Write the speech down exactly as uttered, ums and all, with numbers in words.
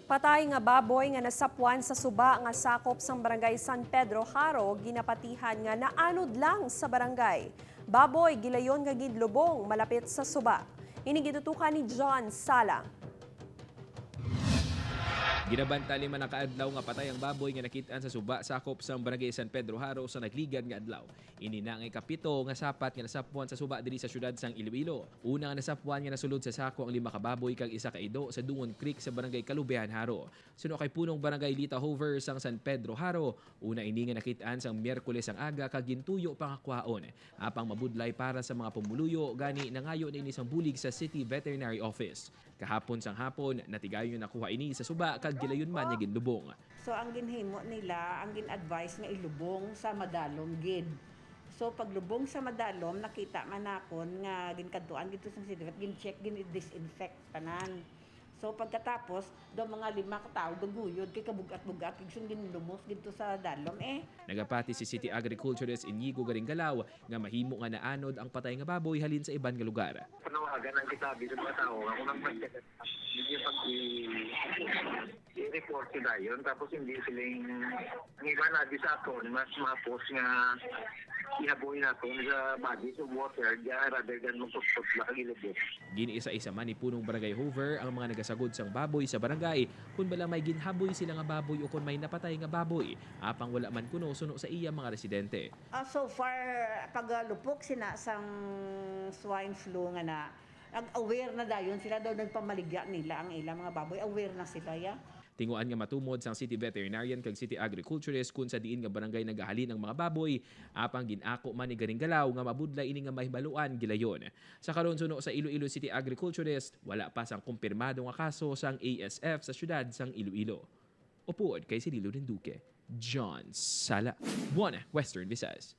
Patay nga baboy nga nasapwan sa suba nga sakop sang Barangay San Pedro Jaro ginapatihan nga naanod lang sa barangay. Baboy gilayon nga ginlubong malapit sa suba. Ini gitutukan ni John Sala. Ginabanta lima na ka adlaw nga patay ang baboy nga nakit-an sa suba sakop sang Barangay San Pedro Jaro sa nagligad nga adlaw. Ini na ang ikapito nga sapat nga nasapwan sa suba diri sa siyudad sang Iloilo. Una nga nasapwan nga nasulod sa sako ang lima ka baboy kag isa ka ido sa Dungon Creek sa Barangay Kalubihan, Jaro. Suno kay Punong Barangay Lita Hover sang San Pedro Jaro, una ini nga nakit-an sang Miyerkules ang aga kag gintuyo pa nga kwaon. Apang mabudlay para sa mga pumuluyo, gani nangayo na ini sang bulig sa City Veterinary Office. Kahapon sang hapon, natigayon nakuha ini sa suba kag gilayon man nga ginlubong. So ang ginhimo nila, ang gin-advise nga ilubong sa madalom gid. So paglubong sa madalom, nakita man nakon nga ginkadtuan gid to sa City Vet, gin-check, gin-disinfect tanan. So pagkatapos, daw mga lima ka tawo gaguyod kay kabug-at-bug-at kag sun ginlumos didto sa dalom eh. Nagapati si City Agriculturist Inigo Garinggalaw nga mahimo nga naanod ang patay nga baboy halin sa iban nga lugar. Panawagan ang kitabi sa mga tao nga kung ang pagkakas, hindi pag i-report sila yun, tapos hindi sila yung, ang iba na di sa aton, mas mahapos nga ihaboy natin sa bodies of water, diya, rather than magputput na kagilid. Gin-isa-isa man ni Punong Barangay Hover ang mga nagasagod sang baboy sa barangay kun bala may ginhaboy sila nga baboy o kon may napatay nga baboy, apang wala man kuno suno sa iya mga residente. Ah, so far, pagalupok sina sang swine flu nga na, nag-aware na dayon sila daw nagpamaligya nila ang ilang mga baboy. Aware na sila, ya. Tinguan nga matumod sang City Veterinarian kag City Agriculturist kun sa diin nga barangay nagahalin ang mga baboy, apang gin-ako man ni Garinggalaw nga mabudlay ini nga mahibaluan gilayon. Sa karon, suno sa Iloilo City Agriculturist, wala pa sang kumpirmado nga kaso sang A S F sa siyudad sang Iloilo. Upod kay Cirilo Rinduque, John Sala, One Western Visayas.